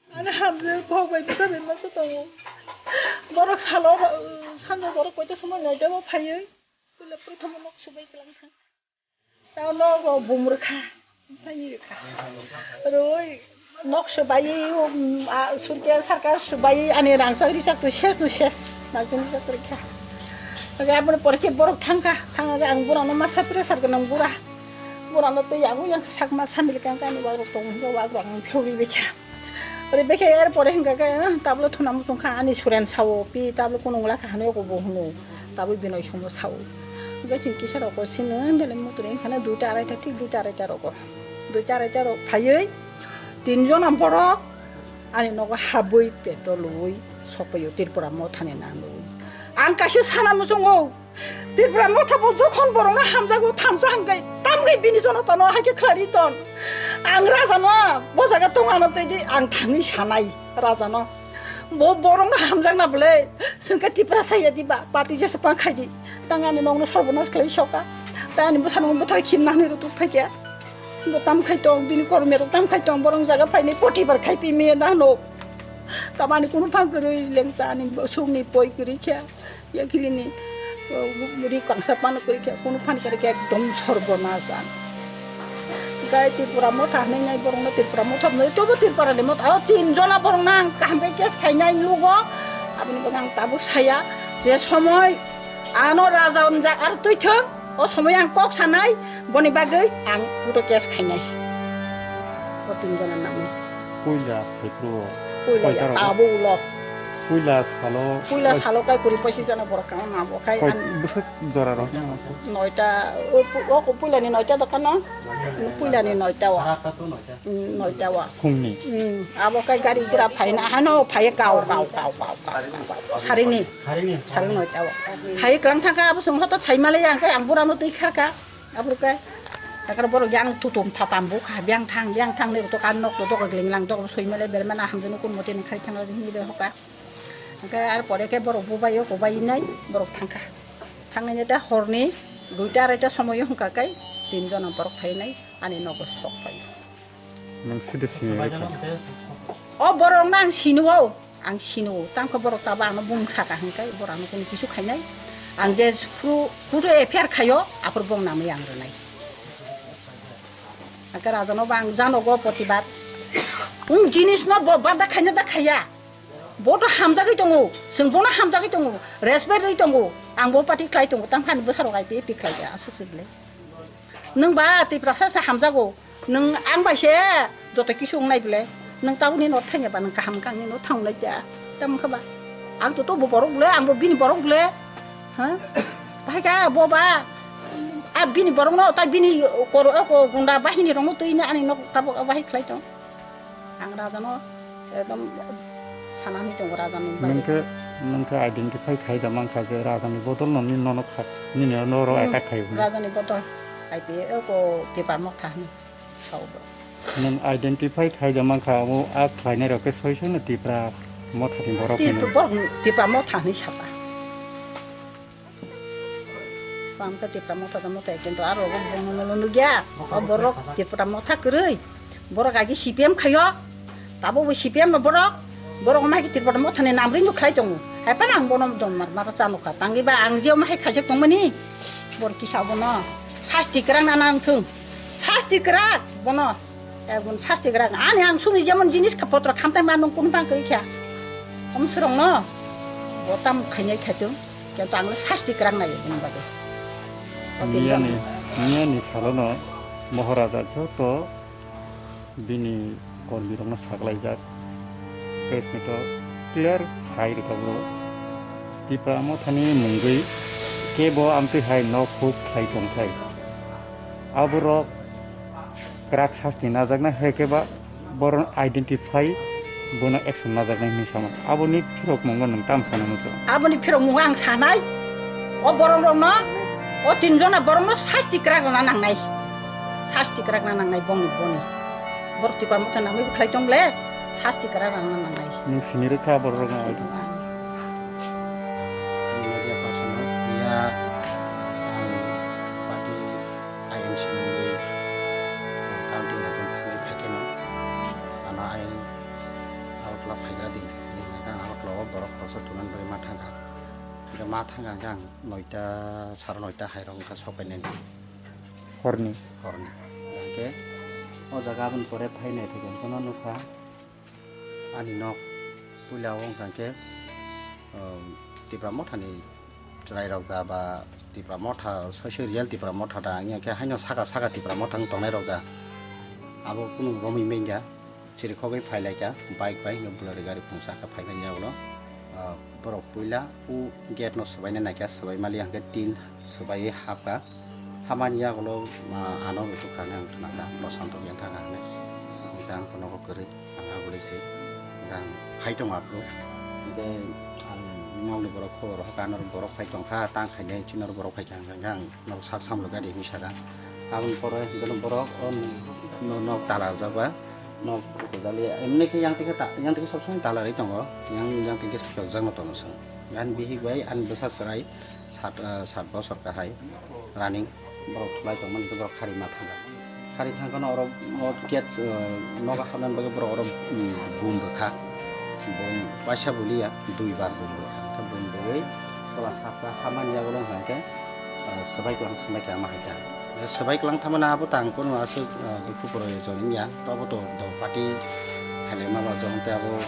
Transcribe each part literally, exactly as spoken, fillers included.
Ani hamjwk kok bai bwsa bai masa tongo. Borok salo, sano borok koito somoi noita o phaiwi. Puila prothom nok subai kwlang thang. Tao nogo bumrwkha. Thani rwkha. Roi nok subai, um, a, surke sarkar subai ani rangchak richak to ses no ses. Rangchak richak to rikha. Oke, aboni pore khe borok thangkha. Thangkha ang burano masa pressure gwnang bura. Burano tei yago yang sakma samil kang kani wagrok tong hinkhe wagrok ang pheuri rikha. Ore bekhe er pore hingka khe, eh, tablo thuna muchung kha ani suren sao, pi tablo kunung lakha hano ko bo hunu, tablo binoi somo sao. Hingke chwng kisa rok ko sini, bele mutre hingkha na duita araita, thik duita araita rok ko. Duita araita rok phaiwi, tin jona borok ani nogo habwi petrol loi sokpaiyo Tripura mothani nangwi. Ang kaisa sana muchungo, Tripura motha bo jokhon borokno hamjago thansa hwnkhe, tamgwi bini jonotano hai khe khlai ri ton. Ang rajano bo jaga tong ano twi di ang thangwi sanai rajano. Bo borokno hamjakna bwle, chwngkhe Tripura saya diba, party jesa pang khai di. Tang ani nokno sorbonas khlai soka. Tang ani bwsano bwthar khin nani rw tuk phaikya. Bo tam khai tong, bini kormi rok tam khai tong, borok jaga phainai potibar khai pi me da no. Tamani kunu phang kwrwi lengta ani sukni poi kwrwi khe. Yakilini, uh, ri kangsa pano kwrwi khe, kunu phan kwrwi khe ekdom sorbonas ang. Gai Tripura motha hinwi nai borokno Tripura motha hinwi, tobo Tripura ni motha, o tin jona borokno ang kaham khe case khainai lugo, aboni bagwi ang tabuk saya, je somoi ano raja onjak ar twi thung, o somoi ang kok sanai, boni bagwi ang uto case khainai. O tin jona nangwi. Puila phaikru. Puila ya, abo ulo. Puila salo. Puila salo kai kuri poisi jona borok kang ma bo kai. Koi an bwswk jora rok. Noita, o pu-, o puila ni noita dokano. Puila ni noita o. Mm, noita o. Khungni. Mm, abo kai gari gura phaina hano phai kau, kau, kau. Sarini. Sarini noita o. Phai klang thangka abo sung hoto saimale yang kai ang burano twi kharka. Abro kai, takar borok yang tutum thatam bo kha, biang thang, biang thang ni to kan nok to dok ling lang dok soi mele bel mana hamjeno kun mote ni khai thang ni de hoka. Hingke ar pore khe borok bubai o, bubai nai borok thangkha. Thangnaini ta horni duita araita somoyo hingka kai tin jona borok phainai ani nogo sok pai. Nang side sini rikha. O borok nang sini o. Ang sino, tangkhe borok tabo ano bung saka hinkai, borok ano kunu kisu khainai. Ang je phuru, phuru F I R khaio, aphuru bong namwi ang rwnai. Angkhe rajano bo ang janogo protibad. Wng jinis no bo bada khaina da khaiya. Bo to hamjagwi tongo, chwng bono hamjagwi tongo, respect rwi tongo. Ang bo party khlai tongo, tangkhe ani bwsarok I P F T khlai ya, aswk se bwle. Nwng ba Tiprasa se hamjago. Nwng ang bai se joto kisu wngnai bwle. Nwng tabukni no thangya ba nwng kaham wngkha, angni no thangnai ta. Tamo wngkha ba? Ang to, to bo borok bwle, ang bo bini borok bwle. Ha? Bahai kha bo ba. A bini borok no, ta bini koro, ko gunda bahini rok no twi ani nok tabuk bahai khlai tong. Ang rajano ekdom sanani tongo rajani bagwi. Nwng khe, nwng khe identify khai da mankha je rajani bodol no nini nono kha, nini noro Hmm, attack khai hwnwi. Rajani bodol I P F ko Tipra Motha hwnwi sao borok. Nwng identify khai da mankha, abo a khlainai rok khe soi soi no Tipra Motha ni borok Tip-, hwnwi. Borok Tipra Motha hwnwi saka. Tamo khe Tipra Motha tamo tei, kintu aro bo bono nolo nugya. O borok Tipra Motha kwrwi. Borok agi C P M khaio. Tabo bo C P M no borok. Borok ma hai Tripura Mothani namri no khlai tongo. Hai phano ang bono jom mar mar cha nukha. Tangwi ba ang jio ma hai khaijak tongmani. Bor kisa bono sasti kwrak na nang thung. Sasti kwrak bono. Ekdom sasti kwrak. Ani ang suni jemon jinis kha potro khamtai ma nung kun bang koi kha. Om surong no. Bo tam khainai khatung. Kento ang sasti kwrak nai bini bagwi. Miyani, miyani salono Maharaja joto bini kormirokno saklaijak. Press meet-o clear sai rwkha bro. Tipra Mothani mungwi kebo amtwi hai nok huk khlai tongthai. Aborok kwrak sasti najaknai hai khe ba borok identify bono action najaknai hinwi sama. Aboni phirok mungo nwng tam sana muchung. Aboni phirok mungo ang sanai. O borok rokno, o tin jona borokno sasti kwrak rwna nangnai. Sasti kwrak rwna nangnai bongni boni. Borok Tipra Motha nangwi bwkhwlai tong le, sasti kwrak rwna nangnai. Nwng sini rwkha borok rokno. Sini rwkha. Media person no, ya, ang party I N C mungwi, ang county agent thangwi phaikhe no, ano ayang Agartala phaigra di, hinwi hwnkhe ang Agartala o borok khoroksa tunani bagwi ma thangkha. Hwnkhe ma thangkha hwnkhe ang noita, saro noita hairok wngkha sopainani. Horni? Horni. Hwnkhe o jaga aboni pore phai naithok hwnkhe no nukha. Ani nok puila o wngkha khe, um, Tipra Mothani chwrairok da ba Tipra Motha, soi soi real Tipra Motha da, wngya khe haino saka saka Tipra Motha wng tongnairok da. Abo kunu romwi manya, chirikhogwi phailaikha, bike bai hwnkhe Bolero gari phunuksa khe phaikha yagulo. Ah, borok puila o gate no swbaina naikha, swbai mali hwnkhe tin swbaiwi hapkha. Hamani yagulo, ah, ano rwchuk kha hinwi ang khnakha, Prashanto yang thangkha hinwi. Hwnkhe ang phano nogo kwrwi, ang aboni se, hwnkhe ang phai tongo aphuru. Hwnkhe ang nokni borok khobor hoka, ano borok phai tongkha, tang khainai chini oro borok phaikha, hwnkhe ang norok sak samlok gari hinwi sakha. Aboni pore hwnkhe borok o no-, nok tala rwjak ba, nok rwjak li, emni khe yang twi khe ta-, yang twi khe sob somoi tala rwi tongo, yang, yang twi khe phiyokjakno tongo chwng. Ani bihik bai ani bwsa chwrai sat, ah, sat bosor kahai running borok thulai tongmani khe borok khari ma thangkha. Khari thangkhano oro o gate, ah, nogo habnani bagwi borok oro, um, bum rwkha. Bum waisa buliya, duibar bum rwkha. Khe bum rwui tola hapkha, hamani yagulo hwnkha khe, ah, swbai kwlang thangbai khe ama hai ta. Swbai kwlang thangmani abo tang kunu aswk, ah, dukhu proyojon wngya. Tobo to do party khailai ma ba jong tei abo,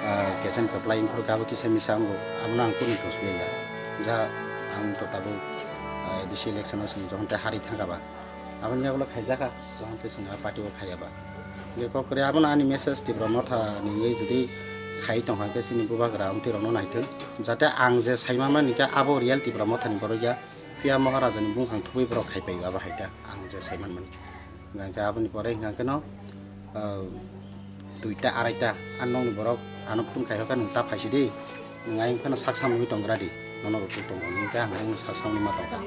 ah, kechen kwplai wngphuru khe abo kisa misa wngo. Abono ang kunu dosbiya ya. Ja, ang to tabuk, ah, A D C election o chwng jokhon tei harwi thangkha ba, aboni yagulo khaijakha, jokhon tei chwng a party o khaiya ba. Beko kwrwi abono ani message Tipra Motha ni wngwi jodi khai tongkha khe chini bubagra amtwi rokno naithung, jate ang je sai manmani khe abo real Tipra Motha ni borok ya, phiya Maharaja ni bungkhang thubui borok khai paio abo hai ta ang je sai manmani. Hingkha khe aboni pore hingkha khe no, ah, duita araita, ah, nokni borok ano phone khai hokha, "Nwng ta phaisidi, nwng ayang phano sak samungwi tonggra di, nono rwchuk tongo," hingkhe ang ayang sak samungwi ma tongkha.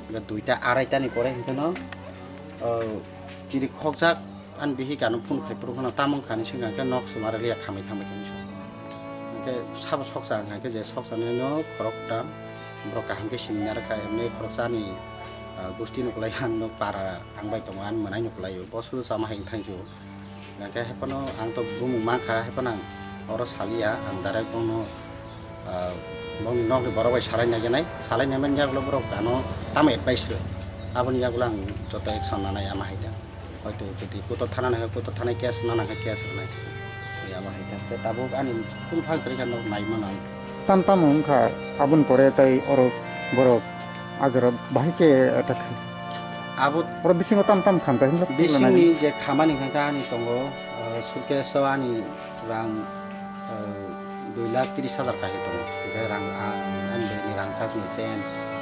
Hingkhe duita araita ni pore hingkhe no, ah, chiri khokjak, ani bihik ano phone khai phuru phano tamo wngkha hinwi swngkha, hingkhe nok swmara liya khamwi thangbai khe hinwi swng. Hingkhe sabo soksa wngkha, hingkhe je soksa nai no khoroktham borok kaham khe sini narwkha, emni khoroksa ani, ah, gusti ni kwlai ano para. Ang bai tongo, ani mwnai no kwlaio, bo sudu chama hai wng thang sio. Hingkhe haphano ang to bumung mankha, haphano ang oro saliya, ang direct bono, ah, bongni nokni borok bai salai naigenai, salai naiman yagulo borok ano tamo advice rw, aboni yagulo ang joto action nanai ama hai da. Hoito jodi kotor thana nangkha, kotor thana case nana khe case rwnai, ya ama hai da. Tei tabuk ani phone phang kwrwi kha nok nai mano ang. Tam tamo wngkha, aboni pore tei oro borok a jora bahai khe attack khai. Abo oro bisingo tam tam khamkha himlok bisingni je khamani hwnkha ani tongo, ah, suitcase o ani rang, ah, dui lakh tris hajar kahi tongo. Hwnkhe rang, ah, ani bwrwini rangchakni chain,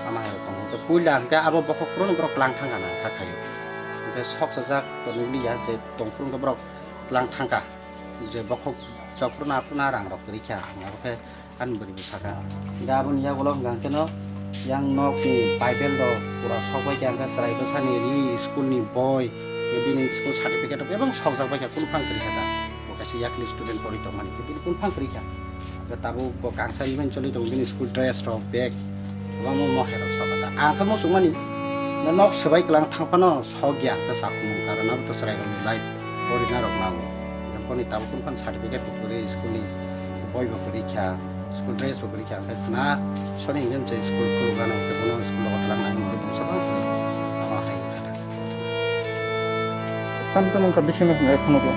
ama hai rok tongo. Hwnkhe puila hwnkhe abo bokhok phuru borok tlang thangkha na kha khaio. Hwnkhe sok chajak to nukliya je tong phuru hwnkhe borok tlang thangkha. Je bokhok chok phuru na phuru na rang rok kwrwi kha. Abo khe Ani bwrwi bwsakha. Hingkhe aboni yagulo hwnkha hwnkhe no yang nokni Bible rok pura sokbai kha, hwnkhe chwrai bwsani ri, school ni boi, bini school certificate rok bebak sokjak bai kha, kunu phang kwrwi kha ta. Bo kaisa yakli student pori tongmani, bini kunu phang kwrwi kha. Hwnkhe tabuk bo kangsa eventually tongo, bini school dress rok, bag, kwbangma mohe rok sokha ta. Ang khe muchungmani, nok swbai kwlang thang phano sokya, hwnkhe sakhumung karon abo to chwrai rokni life pori na rok nango. Hwnkhe boni tabuk kunu phang certificate bo kwrwi school ni Boi bo kwrwi kha, school dress bo kwrwi kha, hwnkhe khna soni hwnwi se school khuluk rano hwnkhe bono school o twlang nang hwnwi bwsa bang kwrwi. Tamo hai kha. Tam tamo wngkha bisingo hwnwi khunukgo.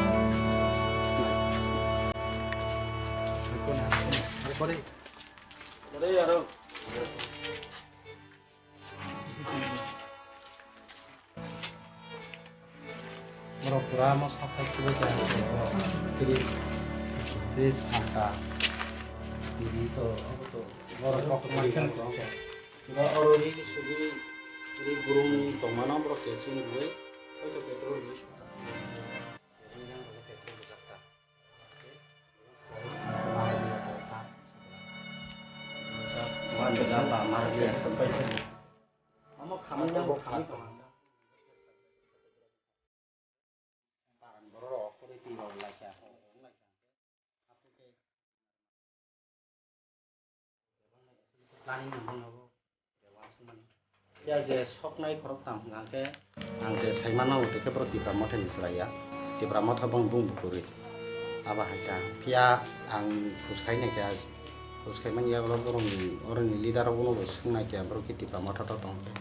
Borok pura mo sak sak tubui kha, borok fridge, fridge phanka, T V to, abo to, borok kok ma khe. Pura oro ri sugwi, ri burum tongmano borok kerosene rwui, hoito petrol rwui sukha. Planning nang bono bo, ya je soknai khorok tang hwnka khe, ang je sai manma motoi khe borok Tipra Motha ni chwrai ya. Tipra Motha bong bung bukurwi. Abo hai kha. Phiya ang khus khai nai kha, khus khai man ya borok borok ni, oroni leader rok bono bo swng nai kha, borok khe Tipra Motha to tong khe.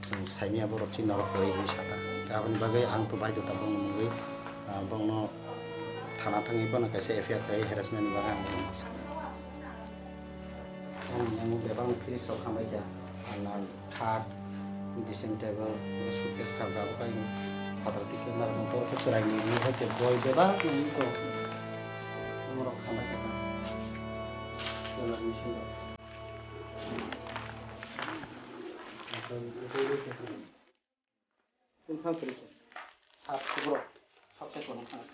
Chwng sai manya borok chini norok kwrwi hinwi sa ta. Aboni bagwi ang to baidhota bong mungwi, ah, bongno thana thangwi bono kaisa F I R khlai harassment ni bagwi ang bono ma sa. Ani yang bebak ni fridge rok hambai kha, alna khat, dressing table, suitcase kha, abo kha yang phatar tikhe mar motor khe chwrai ni, ni hai khe boi bebak ni ko. Norok hambai kha. Solar machine rok. Tungthang kwrwi khe. Sak borok, sak khe tongthang.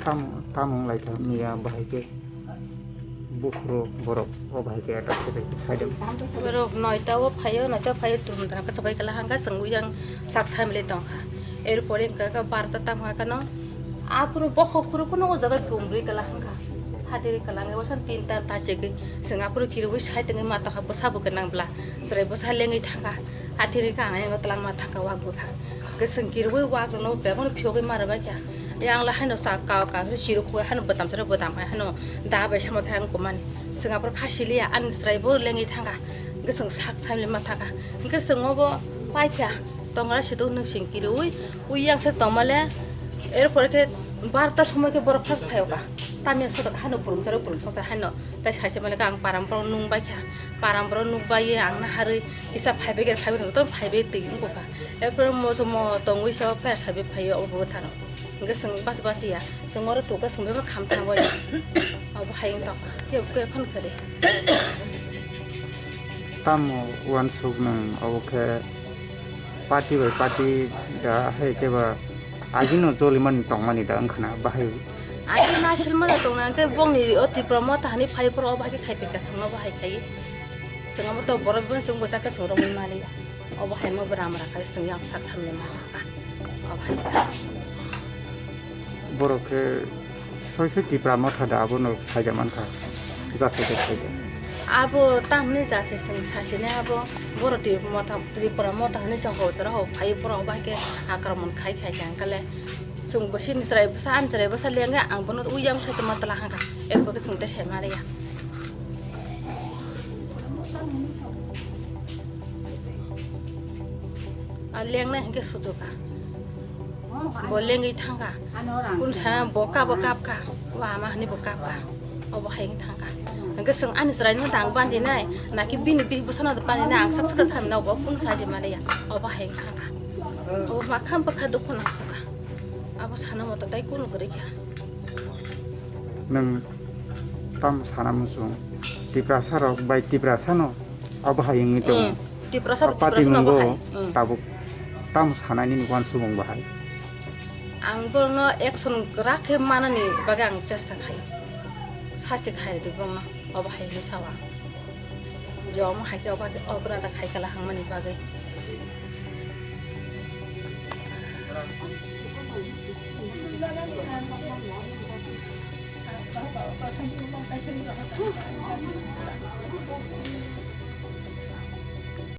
Tam, tam wng lai kha miya bahai khe bukhro borok o bahai khe attack khe bai khe sai de. Borok noita o phaio, noita o phaio tum tang khe sabai kala hangkha chwng yang sak sai mili tong kha. Er pore hwnkha khe barota tamo kha no aphuru bokhok phuru kuno o jaga tum rwi kala hangkha. Hati rwi kala wngwi wasan tinta ta chegwi chwng aphuru kirwi sai tongwi ma tokha bwsa bo gwnang bla chwrai bwsa lengwi thangkha. Hati rwi kha ang yango twlang ma thangkha wak bwkha. Hwnkhe chwng kirwi wak rwno bebak no phiyogwi ma rwbai kha. Yang la haino cha kao kao, chiruk khuya haino bwtam chara bwtam hai haino da bai samo thang kumani. Chwng aphuru kha siliya, ani chwrai bo lengwi thangkha. Hwnkhe chwng sak saimli ma thangkha. Hwnkhe chwng obo paikha, tongra sido nwng sing kiriui, ui yang se tongmale, erpore khe barta somoi khe borok first phaio ka. Tamya soto ka haino burum charo burum soto haino. Tai saise male ka ang param borok nung baikha. Param borok nung baiye ang naharwi kisa phaibai khe phaibai joto phaibai twi wngkha. Erpore mo jomo tongwi se o pher saibai phaio obo bwthano. Hwnkhe chwng bas basiya, chwng oro thukhe chwng bebak kham thango ya. Obo hai wng tongkha, kebo kebo phano kwrwi. Tamo uansuk nwng obo khe party bai party da hai khe ba agino cholimani tongmani da wngkhana bahai. Agi nasilma da tongna hwnkhe bongni o Tipra Motha hani phai phuru obo hai khe khai phai kha chwngno bahai khai. Chwng obo to borok bini chwng bwchak khe chwng romwi maliya. Obo hai mo bwram rwkha chwng yang sak samni ma rwkha. Obo hai kha. Borok khe soi soi Tipra Motha da abono saida mankha. Jasai jasai da. Abo tamni jasai chwng sasini abo borok Tipra Motha, Tipra Motha hwnwi se ho jora ho phai borok obo hai khe akromon khai khai khe angkale. Chwng bo sini chwrai bwsa ani chwrai bwsa lengya ang bono ui yang sai tongma twla hangkha. Eko khe chwng tei sai maliya. A lengnai hwnkhe sujuka. Bo lengwi thangkha. Kun sa bo kabo kapkha. Wa ama hani bo kapkha. Obo hai wng thangkha. Hwnkhe chwng ani chwraino dang bandinai. Naki bini bihik bwsano bandinai ang sak sak samina obo kun saji maliya. Obo hai wng thangkha. Obo makha bwkha dukhu nangsukha. Abo sana moto tai kunu kwrwi kha. Nwng tam sana muchung Tiprasa rok bai Tiprasa no abo hai wngwi tongo. Mm. Tiprasa, ah, party Tiprasa no abo mungo hai. Mm. Tabuk Tamo sanai nini uansukmung bahai? Ang borokno action kwrak khe manani bagwi ang chesta khai. Sasti khai rwdi borokno, obo hai hinwi sao ang. Je omo hai khe obo, obo da khai kala hangmani bagwi.